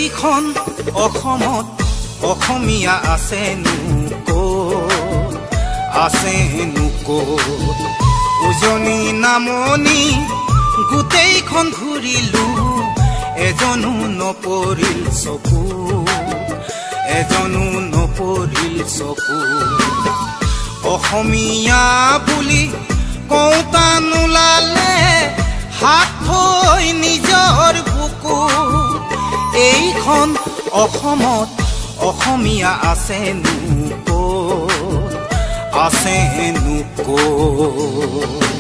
এইখন অসমত অসমীয়া আছেনো ক'ত, আছেনো ক'ত? উজনি নামনি গোটেইখন ঘূৰিলো, এজনো নপৰিল চকু, এজনো নপৰিল চকু। অসমীয়া বুলি কওঁতা নোলালে হাত থৈ নিজৰ বুকু। এইখন অসমত অসমীয়া আছেনো ক'ত, আছেনো ক'ত?